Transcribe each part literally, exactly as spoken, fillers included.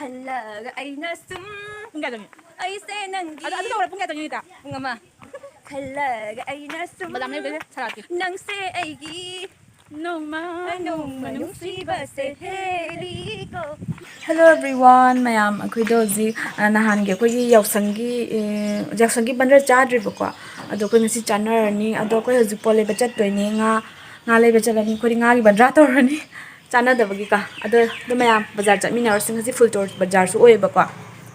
ꯈꯜꯂꯒ ꯑꯩꯅ ꯁꯨꯝ ꯄꯨꯡ ꯀꯌꯥ ꯆꯪꯉꯤ? ꯑꯩꯁꯦ ꯅꯪꯒꯤ ꯑꯗꯨ, ꯑꯗꯨ ꯇꯧꯔꯦ, ꯄꯨꯡ ꯀꯌꯥ ꯆꯪꯉꯤ ꯏꯇꯥ? ꯄꯨꯡ ꯑꯃ꯫ ꯈꯜꯂꯒ ꯑꯩꯅ ꯁꯨꯝ ꯕꯗꯥꯝ ꯂꯩꯔꯨꯒꯦ, ꯁꯂꯥꯠꯀꯤ꯫ ꯅꯪꯁꯦ ꯑꯩꯒꯤ ꯅꯣꯡꯃ ꯅꯣꯡꯃ ꯅꯨꯡꯁꯤꯕꯁꯦ ꯍꯦꯜꯂꯤꯀꯣ꯫ Hello everyone, ꯃꯌꯥꯝ, ꯑꯩꯈꯣꯏꯗꯣ ꯍꯧꯖꯤꯛ, ꯑ, ꯅꯍꯥꯟꯒꯤ ꯑꯩꯈꯣꯏꯒꯤ ꯌꯥꯎꯁꯪꯒꯤ, ꯑꯦ, ꯌꯥꯎꯁꯪꯒꯤ ꯕꯟꯗꯔ ꯆꯥꯗ꯭ꯔꯤꯕꯀꯣ꯫ ꯑꯗꯣ ꯑꯩꯈꯣꯏ ꯉꯁꯤ ꯆꯥꯅꯔꯅꯤ꯫ ꯑꯗꯣ ꯑꯩꯈꯣꯏ ꯍꯧꯖꯤꯛ ꯄꯣꯠ ꯂꯩꯕ ꯆꯠꯇꯣꯏꯅꯦ꯫ ꯉꯥ, ꯉꯥ ꯂꯩꯕ ꯆꯠꯂꯅꯤ꯫ ꯑꯩꯈꯣꯏꯗꯤ ꯉꯥꯒꯤ ꯕꯟꯗ꯭ꯔꯥ ꯇꯧꯔꯅꯤ꯫ ꯆꯥꯟꯅꯗꯕꯒꯤꯀꯣ꯫ ꯑꯗꯣ, ꯑꯗꯣ ꯃꯌꯥꯝ ꯕꯖꯥꯔ ꯆꯠꯃꯤꯟꯅꯔꯁꯤ꯫ ꯉꯁꯤ ꯐꯨꯜ ꯇꯣꯔ ꯕꯖꯥꯔꯁꯨ ꯑꯣꯏꯌꯦꯕꯀꯣ꯫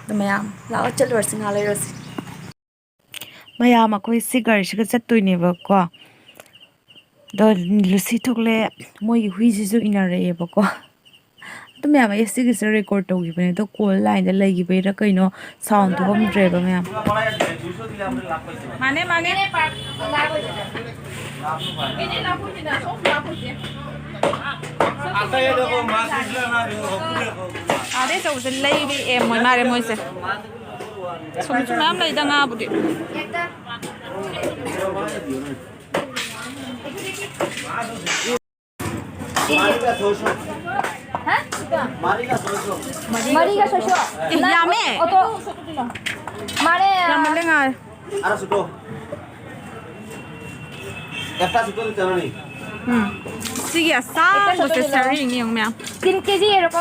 ꯑꯗꯣ ꯃꯌꯥꯝ ꯂꯥꯛꯑꯣ, ꯆꯠꯂꯨꯔꯁꯤ, ꯉꯥ ꯂꯩꯔꯨꯔꯁꯤ꯫ ꯃꯌꯥꯝ ꯑꯩꯈꯣꯏ ꯁꯤ ꯒꯥꯔꯤꯁꯤꯒ ꯆꯠꯇꯣꯏꯅꯦꯕꯀꯣ꯫ ꯑꯗꯣ ꯂꯨꯁꯤ ꯊꯣꯛꯂꯛꯑꯦ, ꯃꯣꯏꯒꯤ ꯍꯨꯏꯁꯤꯁꯨ ꯏꯟꯅꯔꯛꯑꯦꯕꯀꯣ꯫ ꯑꯗꯨ ꯃꯌꯥꯝ ꯑꯩ ꯁꯤꯒꯤꯁꯦ ꯔꯦꯀꯣꯔꯠ ꯇꯧꯈꯤꯕꯅꯦ, ꯑꯗꯣ ꯀꯣꯜ ꯂꯥꯏꯟꯗ ꯂꯩꯈꯤꯕꯩꯔꯥ ꯀꯩꯅꯣ ꯁꯥꯎꯟ ꯊꯣꯛꯑꯝꯗ꯭ꯔꯦꯕ ꯃꯌꯥꯝ꯫ ꯃꯥꯅꯦ, ꯃꯥꯅꯦ꯫ ꯑꯥꯗꯩ ꯑꯆꯧꯕꯁꯦ ꯂꯩꯔꯛꯑꯦ ꯃꯣꯏ, ꯃꯥꯔꯦ ꯃꯣꯏꯁꯦ꯫ ꯁꯨꯝꯁꯨ ꯃꯌꯥꯝ ꯂꯩꯗ ꯉꯥꯕꯨꯗꯤ꯫ ꯃꯔꯤꯒ ꯁꯣꯏꯁꯣ꯫ ꯑꯦ, ꯌꯥꯝꯃꯦ꯫ ꯑꯣꯇꯣ꯫ ꯃꯥꯅꯦ꯫ ꯌꯥꯝꯃꯜꯂꯦ ꯉꯥ꯫ ꯎꯝ꯫ ꯁꯤꯒꯤ ꯑꯁꯥꯡꯕꯁꯦ ꯁꯥꯔꯤꯅꯤ ꯌꯦꯡꯉꯨ ꯃꯌꯥꯝ꯫ ꯇꯤꯟ ꯀꯦꯖꯤ ꯌꯦꯔꯨꯀꯣ꯫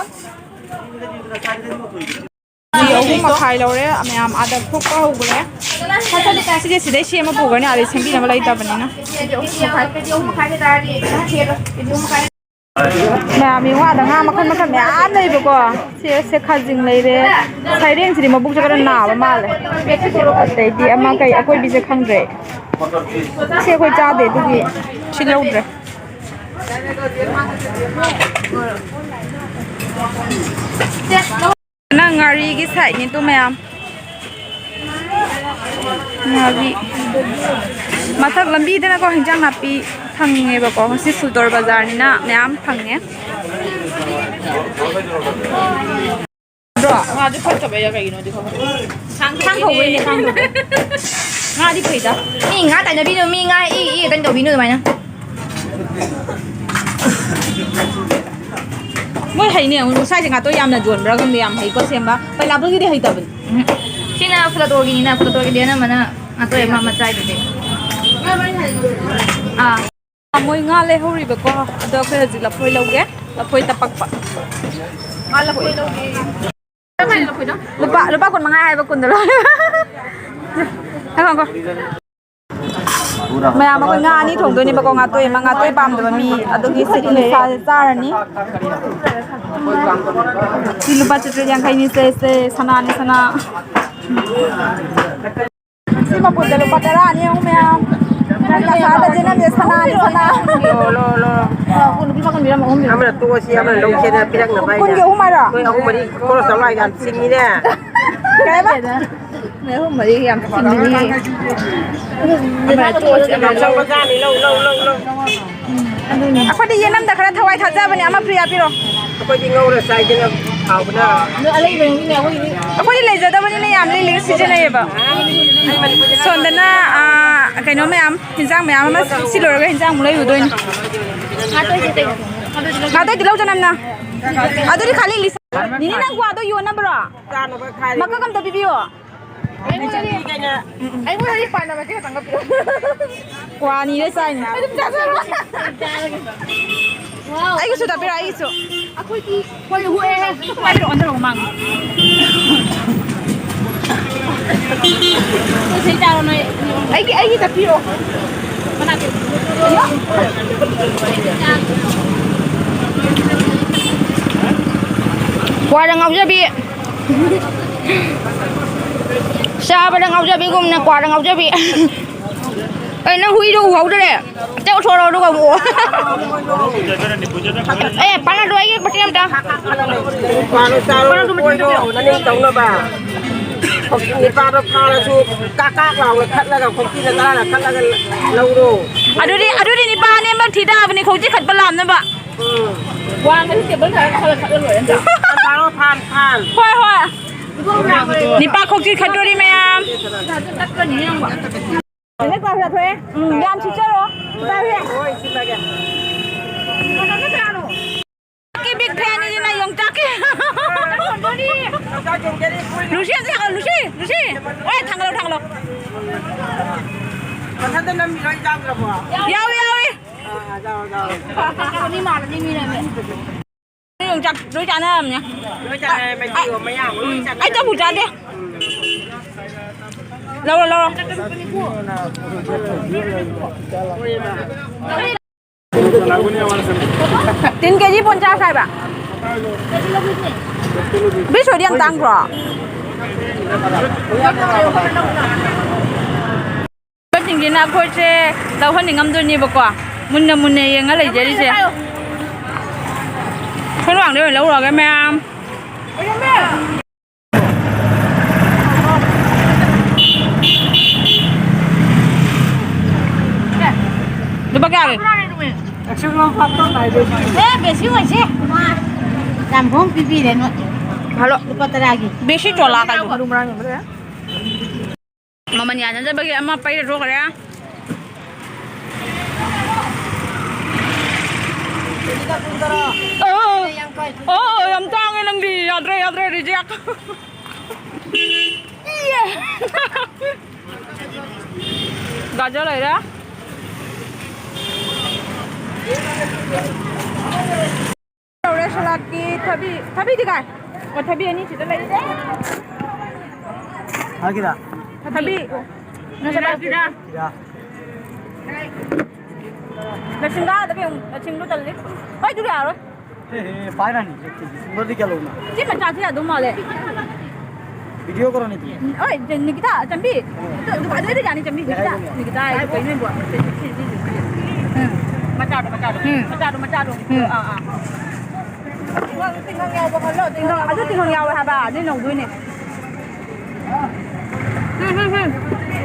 ꯀꯦꯖꯤ ꯑꯍꯨꯝ ꯃꯈꯥꯏ ꯂꯧꯔꯦ ꯃꯌꯥꯝ, ꯑꯥꯗ ꯊꯣꯛꯄ ꯍꯧꯈ꯭ꯔꯦ꯫ ꯁꯤꯁꯦ ꯁꯤꯗꯩ ꯁꯦꯝꯃ ꯄꯨꯈ꯭ꯔꯅꯤ, ꯑꯥꯗꯩ ꯁꯦꯝꯕꯤꯅꯕ ꯂꯩꯇꯕꯅꯤꯅ꯫ ꯃꯌꯥꯝ ꯌꯦꯡꯉꯣ, ꯑꯥꯗ ꯉꯥ ꯃꯈꯜ ꯃꯈꯜ ꯃꯌꯥꯝ ꯂꯩꯕꯀꯣ꯫ ꯁꯦ, ꯁꯦ ꯈꯥꯖꯤꯡ ꯂꯩꯔꯦ꯫ ꯁꯩꯔꯦꯡꯁꯤꯗꯤ ꯃꯕꯨꯛꯁꯦ ꯈꯔ ꯅꯥꯕ ꯃꯥꯜꯂꯦ꯫ ꯑꯗꯩꯗꯤ ꯑꯃ ꯀꯩ ꯑꯀꯣꯏꯕꯤꯁꯦ ꯈꯪꯗ꯭ꯔꯦ꯫ ꯁꯤ ꯑꯩꯈꯣꯏ ꯆꯥꯗꯦ, ꯑꯗꯨꯒꯤ ꯁꯤ ꯂꯧꯗ꯭ꯔꯦ꯫ ꯅꯪ ꯉꯥꯔꯤꯒꯤ ꯁꯥꯏꯠꯅꯤ ꯇꯨ ꯃꯌꯥꯝ꯫ ꯉꯥꯔꯤ꯫ ꯃꯊꯛ ꯂꯝꯕꯤꯗꯅꯀꯣ ꯍꯤꯟꯖꯥꯡ ꯅꯥꯄꯤ ꯐꯪꯉꯦꯕꯀꯣ꯫ ꯉꯁꯤ ꯐꯨꯜꯇꯣꯔ ꯕꯖꯥꯔꯅꯤꯅ ꯃꯌꯥꯝ ꯐꯪꯉꯦ꯫ ꯉꯥꯗꯨ ꯐꯠꯇꯕꯩꯔꯥ ꯀꯩꯒꯤꯅꯣꯗꯤ ꯈꯪꯗꯦ꯫ ꯊꯥꯡ ꯊꯧꯕꯩꯅꯦ, ꯊꯥꯡ ꯊꯧꯕꯩ꯫ ꯉꯥꯗꯤ ꯐꯩꯗ꯫ ꯃꯤ ꯉꯥ ꯇꯥꯏꯅꯕꯤꯅꯨ, ꯃꯤ ꯉꯥ ꯏ ꯏ ꯇꯥꯏꯅ ꯇꯧꯕꯤꯅꯨ ꯑꯗꯨꯃꯥꯏꯅ꯫ ꯃꯣꯏ ꯍꯩꯅꯦ, ꯌꯦꯡꯉꯨ, ꯁ꯭ꯋꯥꯏꯁꯦ ꯉꯥꯇꯣꯏ ꯌꯥꯝꯅ ꯌꯣꯟꯕ꯭ꯔꯥ ꯈꯪꯗꯦ, ꯌꯥꯝ ꯍꯩꯀꯣ ꯁꯦꯝꯕ꯫ ꯄꯥꯏꯅꯥꯄꯜꯒꯤꯗꯤ ꯍꯩꯇꯕꯅꯤ꯫ ꯎꯝ꯫ ꯁꯤꯅ ꯐ꯭ꯂꯇꯣꯒꯤꯅꯤꯅ, ꯐ꯭ꯂꯇꯣꯒꯤꯗꯤ ꯑꯅꯝꯕꯅ ꯉꯥꯇꯣꯏ ꯑꯃ ꯑꯃ ꯆꯥꯏꯗꯨꯗꯤ꯫ ꯑꯥ꯫ ꯃꯣꯏ ꯉꯥ ꯂꯩꯍꯧꯔꯤꯕꯀꯣ, ꯑꯗꯣ ꯑꯩꯈꯣꯏ ꯍꯧꯖꯤꯛ ꯂꯐꯣꯏ ꯂꯧꯒꯦ, ꯂꯐꯣꯏ ꯇꯄꯛꯄ꯫ ꯉꯥ ꯂꯐꯣꯏ ꯂꯧꯒꯦ꯫ ꯂꯨꯄꯥ, ꯂꯨꯄꯥ ꯀꯨꯟ ꯃꯉꯥ ꯍꯥꯏꯕ ꯀꯨꯟꯗ ꯂꯧ꯫ ꯉꯥꯏꯈꯣ, ꯉꯥꯏꯈꯣ꯫ ꯃꯌꯥꯝ ꯑꯩꯈꯣꯏ ꯉꯥ ꯑꯅꯤ ꯊꯣꯡꯗꯣꯏꯅꯦꯕꯀꯣ, ꯉꯥꯇꯣꯏ ꯑꯃ, ꯉꯥꯇꯣꯏ ꯄꯥꯝꯗꯕ ꯃꯤ ꯑꯗꯨꯒꯤ ꯁꯤꯠ ꯅꯤꯁꯥꯁꯦ ꯆꯥꯔꯅꯤ꯫ ꯁꯤ ꯂꯨꯄꯥ ꯆꯥꯇ꯭ꯔꯦꯠ ꯌꯥꯡꯈꯩꯅꯤ ꯁꯦ, ꯁꯦ, ꯁꯅꯥꯅꯤ, ꯁꯅꯥ꯫ ꯁꯤ ꯃꯄꯨꯟꯗ ꯂꯨꯄꯥ ꯇꯔꯥꯅꯤ ꯑꯍꯨꯝ ꯃꯌꯥꯝ꯫ ꯅꯪ ꯑꯁꯥꯗ ꯆꯦꯟꯅꯕꯁꯦ ꯁꯅꯥꯅꯤ, ꯁꯅꯥ꯫ ꯂꯣ, ꯂꯣ, ꯂꯣ꯫ ꯑꯃꯅ ꯇꯣꯛꯑꯁꯤ, ꯑꯃꯅ ꯂꯧꯁꯦꯅ ꯄꯤꯔꯛꯅꯕ ꯍꯥꯏꯅ꯫ ꯀꯨꯟꯒꯤ ꯑꯍꯨꯝ ꯍꯥꯏꯔꯣ? ꯑꯩꯈꯣꯏ ꯑꯍꯨꯝ ꯃꯔꯤ ꯈꯣꯔꯁ ꯆꯥꯝꯃꯉꯥ ꯌꯥꯝ ꯆꯤꯡꯉꯤꯅꯦ꯫ ꯀꯩ ꯍꯥꯏꯕ? ꯅꯣꯏ ꯑꯍꯨꯝ ꯃꯔꯤ ꯌꯥꯝ ꯆꯤꯡꯉꯤꯅꯦ꯫ ꯑꯃꯅ ꯇꯣꯛꯑꯁꯤ, ꯑꯃꯅ ꯂꯧ꯫ ꯆꯥꯝꯃꯉꯥꯅꯤ, ꯂꯧ, ꯂꯧ, ꯂꯧ, ꯂꯧ꯫ ꯑꯩꯈꯣꯏꯗꯤ ꯌꯦꯅꯝꯗ ꯈꯔ ꯊꯋꯥꯏ ꯊꯥꯖꯕꯅꯦ, ꯑꯃ ꯐ꯭ꯔꯤ ꯍꯥꯞꯄꯤꯔꯣ꯫ ꯑꯩꯈꯣꯏꯗꯤ ꯉꯧꯔ ꯆꯥꯏꯗꯅ ꯍꯥꯎꯕꯅ꯫ ꯑꯗꯣ ꯑꯂꯩꯕꯅꯤꯅꯦ ꯑꯩꯈꯣꯏꯒꯤꯗꯤ꯫ ꯑꯩꯈꯣꯏꯗꯤ ꯂꯩꯖꯗꯕꯅꯤꯅ ꯌꯥꯝ ꯂꯩ ꯂꯩ ꯁꯤꯖꯤꯟꯅꯩꯌꯦꯕ꯫ ꯁꯣꯝꯗꯅ, ꯑꯥ, ꯀꯩꯅꯣ ꯃꯌꯥꯝ, ꯍꯤꯟꯖꯥꯡ ꯃꯌꯥꯝ ꯑꯃ ꯁꯤ ꯂꯣꯏꯔꯒ ꯍꯤꯟꯖꯥꯡ ꯑꯃꯨꯛ ꯂꯩꯔꯨꯗꯣꯏꯅꯦ꯫ ꯉꯥꯇꯣꯏꯁꯦ ꯀꯩꯅꯣ? ꯉꯥꯇꯣꯏꯗꯤ ꯂꯧꯖꯅꯝꯅ꯫ ꯑꯗꯨꯗꯤ ꯈꯥꯂꯤ ꯂꯤꯁ-, ꯅꯤꯅꯦ ꯅꯪ ꯀ꯭ꯋꯥꯗꯣ ꯌꯣꯟꯅꯕ꯭ꯔꯣ? ꯃꯀꯛ ꯑꯝꯇ ꯄꯤꯕꯤꯌꯣ꯫ ꯑꯩꯉꯣꯟꯗꯗꯤ, ꯑꯩꯉꯣꯟꯗꯗꯤ ꯄꯥꯟꯅꯕꯁꯦ ꯈꯇꯪꯒ ꯄꯤꯔꯛꯑꯣ꯫ ꯀ꯭ꯋꯥ ꯑꯅꯤꯔ ꯆꯥꯏꯅꯦ꯫ ꯑꯗꯨꯝ ꯆꯥꯖꯔꯣ꯫ ꯋꯥꯎ, ꯑꯩꯒꯤꯁꯨ ꯇꯥꯛꯄꯤꯔꯣ, ꯑꯩꯒꯤꯁꯨ꯫ ꯑꯩꯈꯣꯏꯗꯤ ꯍꯣꯏ, ꯍꯣꯏ, ꯍꯣꯏ꯫ ꯀꯃꯥꯏꯅ ꯇꯧꯔ ꯑꯣꯟꯊꯔꯛꯑꯣ ꯃꯥꯡꯉꯤ? ꯁꯤ ꯆꯥꯔꯣ ꯅꯣꯏ꯫ ꯑꯩꯒꯤ, ꯑꯩꯒꯤ ꯇꯥꯛꯄꯤꯔꯣ꯫ ꯀ꯭ꯋꯥꯗ ꯉꯥꯎꯖꯕꯤ꯫ ꯆꯥꯕꯗ ꯉꯥꯎꯖꯕꯤꯒꯨꯝꯅ ꯀ꯭ꯋꯥꯗ ꯉꯥꯎꯖꯕꯤ꯫ ꯑꯦ, ꯅꯪ ꯍꯨꯏꯗꯣ ꯎꯍꯧꯗ꯭ꯔꯦ꯫ ꯆꯧ ꯊꯣꯔꯛꯑꯣ ꯑꯗꯨꯒ ꯑꯃꯨꯛ꯫ ꯑꯦ, ꯄꯥꯟꯅꯗꯣ ꯑꯩꯒꯤ ꯃꯇꯦꯛ ꯑꯝꯇ꯫ ꯄꯥꯟꯅꯗꯣ ꯃꯇꯦꯛ ꯑꯝꯇ ꯄꯤꯔꯛꯑꯣ꯫ ꯅꯅꯤꯡ ꯇꯧꯅꯕ꯫ ꯅꯤꯄꯥꯗꯣ ꯐꯥꯔꯁꯨ ꯀꯥꯛ ꯀꯥꯛ ꯂꯥꯎꯅ ꯈꯠꯂꯒ ꯈꯣꯛꯄꯤꯅ ꯇꯔꯥꯅ ꯈꯠꯂꯒ ꯂꯧꯔꯣ꯫ ꯑꯗꯨꯗꯤ, ꯑꯗꯨꯗꯤ ꯅꯤꯄꯥ ꯑꯅꯦꯝꯕ ꯊꯤ ꯇꯥꯕꯅꯤ ꯈꯣꯡꯆꯤ ꯈꯠꯄ ꯂꯥꯝꯅꯕ꯫ ꯎꯝ꯫ ꯋꯥꯡꯃꯗꯤ ꯇꯦꯕꯜ ꯊꯥꯔꯒ ꯈꯜꯂ ꯈꯠꯂ ꯂꯣꯏꯔꯦ ꯅꯠꯇ꯭ꯔꯥ? ꯐꯥꯔꯣ, ꯐꯥꯟ, ꯐꯥꯟ꯫ ꯍꯣꯏ, ꯍꯣꯏ꯫ ꯅꯤꯄꯥ ꯈꯣꯡꯆꯤ ꯈꯠꯇꯣꯔꯤ ꯃꯌꯥꯝ꯫ ꯅꯪ ꯀ꯭ꯂꯥꯁ ꯆꯠꯊꯣꯛꯑꯦ? ꯎꯝ, ꯌꯥꯝ ꯁꯤꯠꯆꯔꯣ꯫ ꯍꯣꯏ, ꯍꯣꯏ, ꯁꯤꯠꯂꯒꯦ꯫ ꯀꯅꯥꯅꯣ? ꯀꯤ ꯕꯤꯛ ꯐꯦꯟ꯫ ꯂꯨꯁꯤ, ꯑꯝꯇ ꯊꯥꯡꯒꯠꯂꯣ, ꯂꯨꯁꯤ, ꯂꯨꯁꯤ꯫ ꯍꯣꯏ, ꯊꯥꯡꯒꯠꯂꯣ, ꯊꯥꯡꯒꯠꯂꯣ꯫ ꯃꯊꯟꯇ ꯅꯝꯃꯤꯔꯣ? ꯑꯩ ꯆꯥꯗ꯭ꯔꯕꯣ? ꯌꯥꯎꯏ, ꯌꯥꯎꯏ꯫ ꯑꯥ, ꯆꯥꯎ, ꯆꯥꯎ꯫ ꯃꯤ ꯃꯥꯜꯂꯅꯤ, ꯃꯤ ꯂꯩꯔꯝꯃꯦ꯫ ꯌꯣꯡꯆꯥꯛ ꯂꯣꯏ ꯆꯥꯅꯔꯝꯅꯦ꯫ ꯂꯣꯏ ꯆꯥꯅꯔꯦ, ꯃꯩꯇꯩ ꯃꯌꯥꯝ ꯂꯣꯏ ꯆꯥꯅꯔꯦ꯫ ꯑꯩ ꯆꯕꯨ ꯆꯥꯗꯦ꯫ ꯂꯧꯔꯣ, ꯂꯧꯔꯣ꯫ ꯍꯣꯏꯕ꯫ ꯇꯤꯟ ꯀꯦꯖꯤ ꯄꯟꯆꯥꯁ ꯍꯥꯏꯕ꯫ ꯕꯤꯁꯣꯗꯤ ꯌꯥꯝ ꯇꯥꯡꯗ꯭ꯔꯣ? ꯁꯤꯡꯁꯤꯅ ꯑꯩꯈꯣꯏꯁꯦ ꯂꯧꯍꯟꯅꯤꯡꯉꯝꯗꯣꯏꯅꯦꯕꯀꯣ, ꯃꯨꯟꯅ ꯃꯨꯟꯅ ꯌꯦꯡꯉ ꯂꯩꯖꯔꯤꯁꯦ꯫ ꯁꯣꯂꯨꯋꯥꯡꯗꯩ ꯑꯣꯏꯅ ꯂꯧꯔꯨꯔꯒꯦ ꯃꯌꯥꯝ꯫ ꯂꯨꯄꯥ ꯀꯌꯥꯒꯤ? ꯑꯦ, ꯕꯦꯁꯤ ꯑꯣꯏꯁꯦ꯫ ꯌꯥꯝ ꯍꯣꯡ ꯄꯤꯕꯤꯔꯦ ꯅꯣꯏ꯫ ꯍꯜꯂꯣ꯫ ꯂꯨꯄꯥ ꯇꯔꯥꯒꯤ꯫ ꯕꯦꯁꯤ ꯆꯣꯂꯥ ꯀꯥꯏꯗꯣ? ꯃꯃꯜ ꯌꯥꯅꯗꯕꯒꯤ ꯑꯃ ꯄꯩꯔ ꯊꯣꯛꯈ꯭ꯔꯦ꯫ ꯑꯣ, ꯑꯣ, ꯌꯥꯝ ꯇꯥꯡꯉꯦ ꯅꯪꯗꯤ꯫ ꯌꯥꯗ꯭ꯔꯦ, ꯌꯥꯗ꯭ꯔꯦ, reject꯫ ꯏꯌꯦ꯫ ꯒꯥꯖꯔ ꯂꯩꯔꯦ꯫ ꯇꯧꯔꯦ, ꯁꯂꯥꯠꯀꯤ ꯊꯕꯤ, ꯊꯕꯤꯗꯤ ꯀꯥꯏ? ꯑꯣ, ꯊꯕꯤ ꯑꯅꯤ ꯁꯤꯗ ꯂꯩꯔꯦ꯫ ꯍꯥꯏꯒꯤꯔꯥ? ꯊꯕꯤ꯫ ꯅꯠꯇ꯭ꯔꯒ ꯁꯤꯗ꯫ ꯁꯤꯗ꯫ ꯂꯁꯤꯡꯒꯥꯗ ꯀꯩꯅꯣ, ꯂꯁꯤꯡꯗꯣ ꯇꯜꯂꯤ꯫ ꯍꯣꯏ, ꯑꯗꯨꯗꯤ ꯌꯥꯔꯣꯏ꯫ ꯑꯦ, ꯑꯦ, ꯄꯥꯏꯔꯅꯤ, ꯁꯤ ꯃꯆꯥꯁꯤ ꯌꯥꯗꯧ ꯃꯥꯜꯂꯦ꯫ Video ꯀꯔꯣꯅꯤ ꯇꯨ꯫ ꯑꯣꯏ, ꯅꯤꯀꯤꯇꯥ, ꯆꯝꯕꯤ꯫ ꯑꯗꯨ, ꯑꯗꯨ, ꯑꯗꯨ ꯌꯥꯅꯤ, ꯆꯝꯕꯤ, ꯅꯤꯀꯤꯇꯥ꯫ ꯀꯩꯅꯣ ꯏꯕꯣ? ꯎꯝ꯫ ꯃꯆꯥꯗꯣ, ꯃꯆꯥꯗꯣ꯫ ꯎꯝ꯫ ꯃꯆꯥꯗꯣ, ꯃꯆꯥꯗꯣ꯫ ꯎꯝ꯫ ꯑꯥ, ꯑꯥ꯫ ꯇꯤꯡꯈꯪ, ꯇꯤꯡꯈꯪ ꯌꯥꯎꯕ ꯈꯜꯂꯣ, ꯇꯤꯡꯈꯪ꯫ ꯑꯗꯨ ꯇꯤꯡꯈꯪ ꯌꯥꯎꯋꯦ ꯍꯥꯏꯕ, ꯑꯗꯨ ꯅꯧꯗꯣꯏꯅꯦ꯫ ꯎꯝ, ꯎꯝ, ꯎꯝ꯫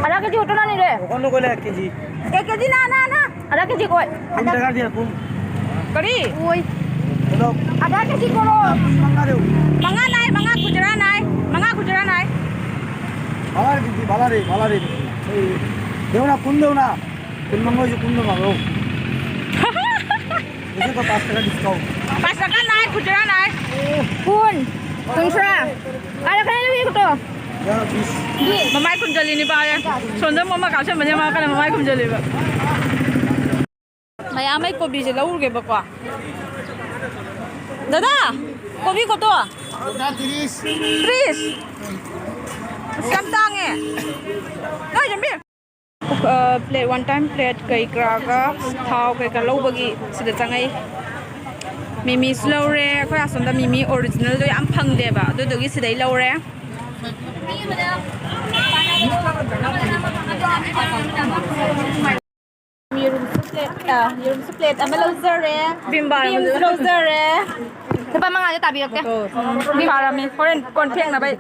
ꯑꯗꯥ ꯀꯦꯖꯤ ꯑꯣꯇꯣ ꯅꯥꯅꯤꯔꯦ꯫ ꯑꯣꯀꯣꯟ ꯅꯣ ꯀꯣꯏꯂꯦ ꯀꯦꯖꯤ꯫ ꯑꯦ, ꯀꯦꯖꯤ ꯅꯥ, ꯅꯥ, ꯅꯥ꯫ ꯑꯗꯥ ꯀꯦꯖꯤ ꯀꯣꯏ꯫ ꯀꯨꯟ ꯇꯔꯥꯗꯤ ꯀꯨꯟ꯫ ꯀꯔꯤ? ꯑꯣꯏ꯫ ꯑꯗꯣ ꯑꯗꯥ ꯀꯦꯖꯤ ꯀꯣꯔꯣ꯫ ꯃꯉꯥ ꯂꯩꯌꯨ꯫ ꯃꯉꯥ ꯅꯥꯏ, ꯃꯉꯥ ꯈꯨꯖꯔꯥ ꯅꯥꯏ꯫ ꯃꯉꯥ ꯈꯨꯖꯔꯥ ꯅꯥꯏ꯫ ꯚꯥꯂꯥ ꯔꯦ, ꯚꯥꯂꯥ ꯔꯦ, ꯚꯥꯂꯥ ꯔꯦ꯫ ꯑꯩ ꯂꯦꯎꯅ, ꯀꯨꯟ ꯂꯦꯎꯅ꯫ ꯀꯨꯟ ꯃꯉꯥ ꯑꯣꯏꯁꯨ ꯀꯨꯟ ꯂꯦꯎꯅ꯫ ꯄꯥꯁ ꯇꯀꯥ discount꯫ ꯄꯥꯁ ꯇꯀꯥ ꯅꯥꯏ, ꯈꯨꯖꯔꯥ ꯅꯥꯏ꯫ ꯀꯨꯟ꯫ ꯀꯨꯟꯊ꯭ꯔꯥ꯫ ꯑꯥꯗ ꯈꯔ ꯂꯩꯔꯒ ꯇꯣ꯫ ꯃꯃꯥꯏ ꯈꯨꯝꯖꯜꯂꯤꯅꯤ ꯄꯥꯔꯦ꯫ ꯁꯣꯝꯗ ꯃꯃꯥ ꯀꯥꯞꯁꯟꯕꯁꯦ ꯃꯥ ꯀꯟꯅ ꯃꯃꯥꯏ ꯈꯨꯝꯖꯜꯂꯤꯕ꯫ ꯃꯌꯥꯝ ꯑꯩ ꯀꯣꯕꯤꯁꯦ ꯂꯧꯔꯨꯒꯦꯕꯀꯣ꯫ ꯗꯗꯥ, ꯀꯣꯕꯤ ꯀꯣꯠꯇꯣ? ꯇ꯭ꯔꯤꯁ꯫ ꯑꯁ, ꯌꯥꯝ ꯇꯥꯡꯉꯦ꯫ ꯅꯣꯏ ꯌꯦꯡꯕꯤꯌꯨ꯫ ꯑ, ꯄ꯭ꯂꯦꯠ, ꯋꯥꯟ ꯇꯥꯏꯝ ꯄ꯭ꯂꯦꯠ ꯀꯩ ꯀꯔꯥꯒ ꯊꯥꯎ ꯀꯩꯀꯥ ꯂꯧꯕꯒꯤ ꯁꯤꯗ ꯆꯪꯉꯛꯏ꯫ ꯃꯤꯃꯤꯁꯨ ꯂꯧꯔꯦ꯫ ꯑꯩꯈꯣꯏ ꯑꯁꯣꯝꯗ ꯃꯤꯃꯤ ꯑꯣꯔꯤꯖꯤꯅꯦꯜꯗꯣ ꯌꯥꯝ ꯐꯪꯗꯦꯕ, ꯑꯗꯨꯗꯨꯒꯤ ꯁꯤꯗꯩ ꯂꯧꯔꯦ꯫ ꯌꯦꯔꯨꯝꯁꯨ ꯄ꯭ꯂꯦꯠ, ꯑ, ꯌꯦꯔꯨꯝꯁꯨ ꯄ꯭ꯂꯦꯠ ꯑꯃ ꯂꯧꯖꯔꯦ꯫ ꯕꯤꯝꯕꯥ ꯕꯤꯝꯁꯨ ꯂꯧꯖꯔꯦ꯫ ꯂꯨꯄꯥ ꯃꯉꯥꯁꯦ ꯇꯥꯕꯤꯔꯛꯀꯦ꯫ ꯐꯥꯔꯝꯃꯤ꯫ ꯍꯣꯔꯦꯟ ꯀꯣꯟ ꯐꯦꯡꯅꯕ ꯑꯩ꯫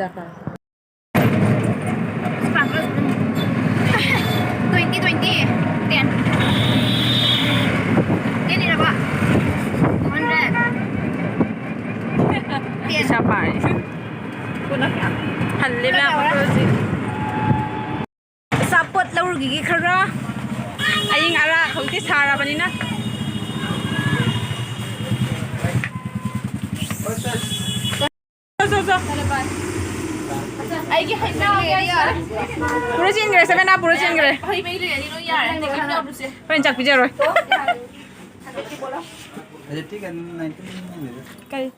Twenty, twenty. Ten. Ten ꯏꯔꯕ? Hundred. Ten. ꯄꯩꯁꯥ ꯄꯥꯏ꯫ ꯍꯜꯂꯦ ꯃꯌꯥꯝ ꯑꯩꯈꯣꯏ ꯍꯧꯖꯤꯛ꯫ ꯑꯆꯥꯄꯣꯠ ꯂꯧꯔꯨꯈꯤꯒꯦ ꯈꯔ꯫ ꯑꯏꯪ ꯑꯔꯥꯛ ꯍꯧꯖꯤꯛꯇꯤ ꯁꯥꯔꯕꯅꯤꯅ꯫ ꯆꯣ, ꯆꯣ, ꯆꯣ꯫ ꯑꯩꯒꯤ ꯍꯩꯅꯧ ꯌꯥꯏꯁꯦ꯫ ꯄꯨꯔꯥ ꯆꯦꯟꯈ꯭ꯔꯦ, ꯁꯦꯕꯦꯅꯥ ꯄꯨꯔꯥ ꯆꯦꯟꯈ꯭ꯔꯦ꯫ ꯍꯩ ꯃꯍꯤ ꯂꯩꯔꯗꯤ ꯂꯣꯏ ꯌꯥꯔꯦ꯫ ꯍꯣꯔꯦꯟ ꯆꯥꯛ ꯄꯤꯖꯔꯣꯏ꯫ ꯀꯔꯤ?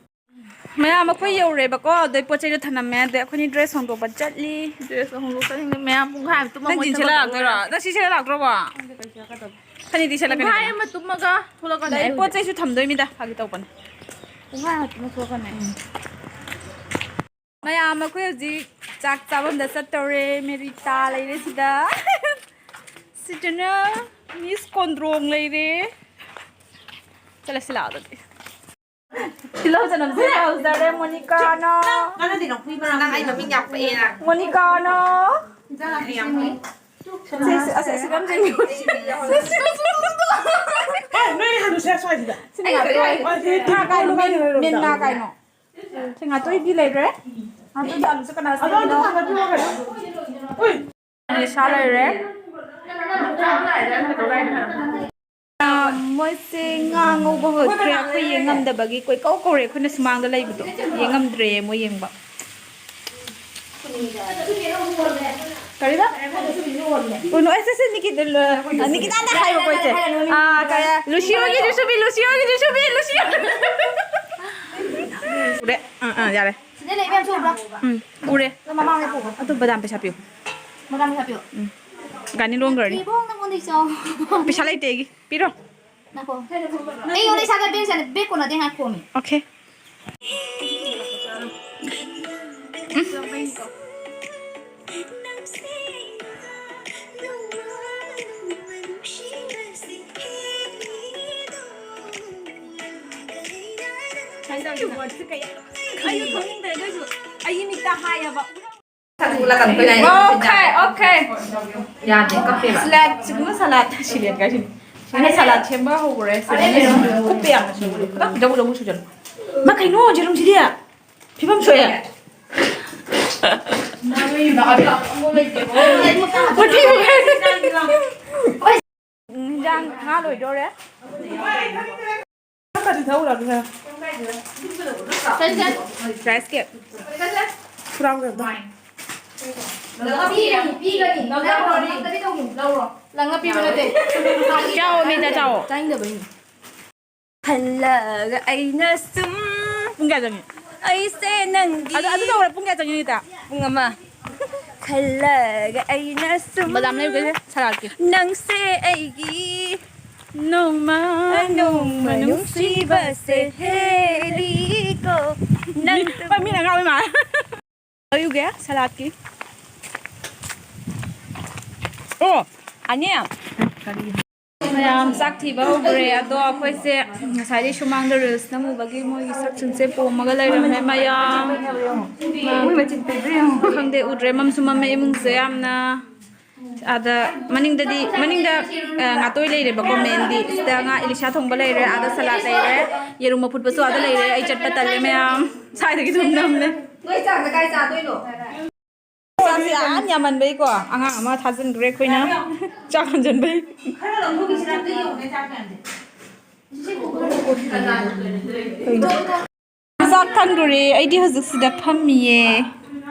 ꯃꯌꯥꯝ ꯑꯩꯈꯣꯏ ꯌꯧꯔꯦꯕꯀꯣ, ꯑꯗꯩ ꯄꯣꯠ ꯆꯩꯗꯣ ꯊꯅꯝꯃꯦ, ꯑꯗꯩ ꯑꯩꯈꯣꯏꯅꯤ ꯗ꯭ꯔꯦꯁ ꯍꯣꯡꯗꯣꯛꯄ ꯆꯠꯂꯤ꯫ ꯗ꯭ꯔꯦꯁ ꯍꯣꯡꯗꯣꯛꯀꯅꯤ ꯃꯌꯥꯝ ꯄꯨꯡꯈꯥꯏ ꯑꯃ ꯇꯨꯝꯃ ꯅꯪ ꯃꯣꯏ ꯖꯤꯟ ꯁꯦꯠꯂ ꯊꯕꯛ ꯂꯥꯛꯇꯣꯏꯔꯣ? ꯇꯧꯔ꯫ ꯅꯪ ꯁꯤ ꯁꯦꯠꯂ ꯂꯥꯛꯇ꯭ꯔꯣꯕꯣ? ꯈꯅꯤꯗꯤ ꯁꯦꯠꯂꯛꯀꯅꯤ ꯄꯨꯡꯈꯥꯏ ꯀꯩꯅꯣ꯫ ꯑꯃ ꯇꯨꯝꯃꯒ ꯊꯣꯛꯂꯛꯀꯅꯤ ꯑꯗꯩ ꯑꯩ ꯄꯣꯠ ꯍꯧꯖꯤꯛ꯫ ꯆꯩꯁꯨ ꯊꯝꯗꯣꯏꯅꯤꯗ, ꯐꯥꯒꯤ ꯇꯧꯕꯅꯦ꯫ ꯄꯨꯡꯈꯥꯏ ꯑꯃ ꯇꯨꯝꯃ ꯊꯣꯛꯂꯛꯀꯅꯤ ꯑꯩ꯫ ꯃꯌꯥꯝ ꯑꯩꯈꯣꯏ ꯍꯧꯖꯤꯛ ꯆꯥꯛ ꯆꯥꯐꯝꯗ ꯆꯠꯇꯧꯔꯦ꯫ ꯃꯦꯔꯤꯇꯥ ꯂꯩꯔꯦ ꯁꯤꯗ꯫ ꯁꯤꯗꯅ ꯃꯤꯁ ꯀꯣꯟꯗ꯭ꯔꯣꯡ ꯂꯩꯔꯦ꯫ ꯆꯠꯂꯁꯤ ꯂꯥꯛꯑꯣ ꯑꯗꯨꯗꯤ꯫ ꯇꯤꯜꯍꯧ ꯆꯅꯝꯁꯦ ꯇꯧꯖꯔꯦ ꯃꯣꯅꯤꯀꯥꯅ꯫ ꯅꯪ ꯑꯩ ꯃꯃꯤꯡ ꯌꯥꯝ ꯄꯛꯑꯦ ꯅꯪ꯫ ꯃꯣꯅꯤꯀꯥꯅ꯫ ꯏꯟꯖꯥꯡ ꯅꯥꯄꯤ ꯁꯦꯝꯃꯤ꯫ ꯁꯤ, ꯁꯤ, ꯑꯁ, ꯑꯁꯤ ꯌꯥꯝ ꯆꯪꯉꯤ꯫ ꯑꯦ, ꯅꯣꯏꯅ ꯍꯥꯟꯅ ꯁꯦ ꯁ꯭ꯋꯥꯏꯁꯤꯗ꯫ ꯁꯤꯅ ꯉꯥꯇꯣꯏ꯫ ꯑꯩ ꯁꯤ ꯉꯥ ꯀꯥꯏꯅꯣ? ꯃꯦꯟ, ꯃꯦꯟ ꯉꯥ ꯀꯥꯏꯅꯣ? ꯁꯤ ꯉꯥꯇꯣꯏꯗꯤ ꯂꯩꯈ꯭ꯔꯦ꯫ ꯉꯥꯇꯣꯏꯗ ꯑꯂꯨꯁꯦ ꯀꯅꯥ ꯑꯗꯣ ꯑꯝꯇ ꯁꯦꯝꯃꯤꯅꯣ? ꯊꯥꯡꯒꯠꯄꯤꯔꯣ ꯀꯩꯅꯣ꯫ ꯎꯏ꯫ ꯑꯂꯤꯁꯥ ꯂꯩꯔꯦ꯫ ꯃꯣꯏꯁꯦ ꯉꯥ ꯉꯧꯕ ꯍꯧꯈ꯭ꯔꯦ꯫ ꯑꯩꯈꯣꯏ ꯌꯦꯡ ꯉꯝꯗꯕꯒꯤ ꯀꯣꯏꯀꯧ ꯀꯧꯔꯦ꯫ ꯑꯩꯈꯣꯏꯅ ꯁꯨꯃꯥꯡꯗ ꯂꯩꯕꯗꯣ ꯌꯦꯡ ꯉꯝꯗ꯭ꯔꯦ ꯃꯣꯏ ꯌꯦꯡꯕ꯫ ꯀꯔꯤꯕ? ꯎꯅꯨ, ꯑꯩꯁꯦ, ꯁꯦ, ꯅꯤꯀꯤꯇ, ꯑ, ꯅꯤꯀꯤꯇꯥꯅ ꯍꯥꯏꯕ ꯄꯣꯠꯁꯦ꯫ ꯑꯥ, ꯀꯌꯥ? ꯂꯨꯁꯤ ꯍꯣꯏꯒꯤꯁꯨ ꯁꯨꯕꯤ, ꯂꯨꯁꯤ ꯍꯣꯏꯒꯤꯁꯨ ꯁꯨꯕꯤ, ꯂꯨꯁꯤ ꯍꯣꯏ꯫ ꯎꯔꯦ꯫ ꯑꯥ, ꯑꯥ, ꯌꯥꯔꯦ꯫ ꯁꯤꯗ ꯂꯩ ꯃꯌꯥꯝꯁꯨ ꯎꯕ꯭ꯔꯥ? ꯎꯝ, ꯎꯔꯦ꯫ ꯅꯪ ꯃꯃꯥꯡꯗ ꯄꯨꯈꯣ꯫ ꯑꯗꯨ ꯕꯗꯥꯝ ꯄꯩꯁꯥ ꯄꯤꯌꯨ꯫ ꯕꯗꯥꯝ ꯄꯩꯁꯥ ꯄꯤꯌꯨ꯫ ꯎꯝ꯫ ꯒꯥꯔꯤ ꯂꯣꯟꯈ꯭ꯔꯅꯤ꯫ ꯏꯕꯣꯛ ꯅꯪꯉꯣꯟꯗꯩ ꯆꯥꯎ꯫ ꯄꯩꯁꯥ ꯂꯩꯇꯦ ꯑꯩꯒꯤ꯫ ꯄꯤꯔꯣ꯫ ꯉꯥꯏꯈꯣ꯫ ꯑꯩꯉꯣꯟꯗ ꯏꯁꯥꯗ ꯕꯦꯛ ꯆꯠꯂꯦ꯫ ꯕꯦꯛ ꯀꯣꯟꯅꯗꯦ, ꯉꯥꯏꯈꯣꯃꯤ꯫ ꯑꯣꯀꯦ꯫ ꯑꯩꯁꯨ ꯊꯣꯛꯅꯤꯡꯗ꯭ꯔꯦ ꯑꯗꯨꯏꯁꯨ ꯑꯩꯒꯤ ꯃꯤꯠꯇ ꯍꯥꯏꯌꯦꯕ꯫ Okay, okay. ꯌꯥꯗꯦ, ꯀꯞꯄꯦꯕ꯫ ꯁꯂꯥꯗ, ꯁꯤꯒꯨꯝꯕ ꯁꯂꯥꯗ ꯁꯤꯂꯦꯟ ꯀꯥꯏꯁꯤꯅꯤ꯫ ꯁꯤꯅ ꯁꯂꯥꯗ ꯁꯦꯝꯕ ꯍꯧꯈ꯭ꯔꯦ꯫ ꯁꯤꯗꯅꯦ ꯁꯨꯝ ꯀꯨꯞꯄ ꯌꯥꯝꯅ ꯁꯨꯝ꯫ ꯈꯤꯇꯪ ꯖꯧ ꯖꯧ ꯁꯨꯖꯜꯂꯨ꯫ ꯃꯥ ꯀꯩꯅꯣ, ꯌꯦꯔꯨꯝꯁꯤꯗꯤ? ꯐꯤꯕꯝ ꯁꯣꯛꯑꯦ꯫ ꯃꯨꯊꯤ ꯃꯨꯊꯤ꯫ ꯏꯟꯖꯥꯡ ꯉꯥ ꯂꯣꯏꯗꯣꯔꯦ꯫ ꯈꯔꯗꯤ ꯊꯛꯎꯔꯒꯦ꯫ Rice cake. ꯍꯨꯔꯥꯟꯈ꯭ꯔꯦ ꯑꯝꯇ꯫ ꯂꯪꯉ ꯄꯤꯕ ꯅꯠꯇꯦ꯫ ꯆꯥꯎꯑꯣ, ꯃꯤꯗ ꯆꯥꯎꯑꯣ꯫ ꯇꯥꯅꯤꯡꯗꯕꯩꯅꯤ꯫ ꯈꯜꯂꯒ ꯑꯩꯅ ꯁꯨꯝ ꯄꯨꯡ ꯀꯌꯥ ꯆꯪꯉꯤ? ꯑꯩꯁꯦ ꯅꯪꯒꯤ ꯑꯗꯨ, ꯑꯗꯨ ꯇꯧꯔꯦ, ꯄꯨꯡ ꯀꯌꯥ ꯆꯪꯉꯤ, ꯅꯤꯇꯥ? ꯄꯨꯡ ꯑꯃ꯫ ꯈꯜꯂꯒ ꯑꯩꯅ ꯁꯨꯝ ꯕꯗꯥꯝ ꯂꯩꯔꯨꯒꯦꯁꯦ, ꯁꯂꯥꯗꯀꯤ꯫ ꯅꯪꯁꯦ ꯑꯩꯒꯤ ꯅꯣꯡꯃ ꯅꯣꯡꯃ ꯅꯨꯡꯁꯤꯕꯁꯦ ꯍꯦꯜꯂꯤꯀꯣ꯫ ꯅꯪ ꯍꯣꯏ, ꯃꯤꯅ ꯉꯥꯎꯕ ꯃꯥꯜꯂꯦ꯫ ꯂꯩꯔꯨꯒꯦ, ꯁꯂꯥꯗꯀꯤ꯫ ꯑꯣ, ꯑꯅꯤ꯫ ꯃꯌꯥꯝ ꯆꯥꯛ ꯊꯤꯕ ꯍꯧꯈ꯭ꯔꯦ꯫ ꯑꯗꯣ ꯑꯩꯈꯣꯏꯁꯦ ꯉꯁꯥꯏꯗꯩ ꯁꯨꯃꯥꯡꯗ reels ꯅꯝꯃꯨꯕꯒꯤ ꯃꯣꯏꯒꯤ ꯁꯛꯁꯤꯡꯁꯦ ꯄꯣꯝꯃꯒ ꯂꯩꯔꯝꯃꯦ ꯃꯌꯥꯝ꯫ ꯃꯣꯏ ꯃꯆꯤꯟ ꯄꯩꯕ꯭ꯔꯥ ꯌꯦꯡꯉꯣ꯫ ꯈꯪꯗꯦ, ꯎꯗ꯭ꯔꯦ꯫ ꯃꯝꯁꯨ ꯃꯝꯃꯦ ꯏꯃꯨꯡꯁꯦ ꯌꯥꯝꯅ꯫ ꯑꯥꯗ ꯃꯅꯤꯡꯗꯗꯤ, ꯃꯅꯤꯡꯗ, ꯑ, ꯉꯥꯇꯣꯏ ꯂꯩꯔꯦꯕꯀꯣ, ꯃꯦꯟꯗꯤ꯫ ꯁꯤꯗ ꯉꯥ ꯏꯂꯤꯁꯥ ꯊꯣꯡꯕ ꯂꯩꯔꯦ, ꯑꯥꯗ ꯁꯂꯥꯗ ꯂꯩꯔꯦ, ꯌꯦꯔꯨꯝ ꯑꯐꯨꯠꯄꯁꯨ ꯑꯥꯗ ꯂꯩꯔꯦ꯫ ꯑꯩ ꯆꯠꯄ ꯇꯜꯂꯦ ꯃꯌꯥꯝ꯫ ꯁ꯭ꯋꯥꯏꯗꯒꯤ ꯑꯗꯨꯝ ꯅꯝꯃꯦ꯫ ꯅꯣꯏ ꯆꯥꯛꯁꯦ ꯀꯥꯏ ꯆꯥꯗꯣꯏꯅꯣ? ꯆꯥꯛꯁꯦ ꯌꯥꯝ ꯌꯥꯝꯃꯟꯕꯩꯀꯣ, ꯑꯉꯥꯡ ꯑꯃ ꯊꯥꯖꯤꯟꯈ꯭ꯔꯦ ꯑꯩꯈꯣꯏꯅ꯫ ꯆꯥꯛ ꯍꯟꯖꯟꯕꯩ꯫ ꯈꯔ ꯂꯧꯊꯣꯛꯈꯤꯁꯤꯔꯥ? ꯑꯝꯇ ꯌꯦꯡꯉꯨꯅꯦ, ꯆꯥꯛ ꯃꯌꯥꯝꯁꯦ꯫ ꯆꯥꯛ ꯊꯥꯡꯗꯣꯔꯦ꯫ ꯑꯩꯗꯤ ꯍꯧꯖꯤꯛꯁꯤꯗ ꯐꯝꯃꯤꯌꯦ꯫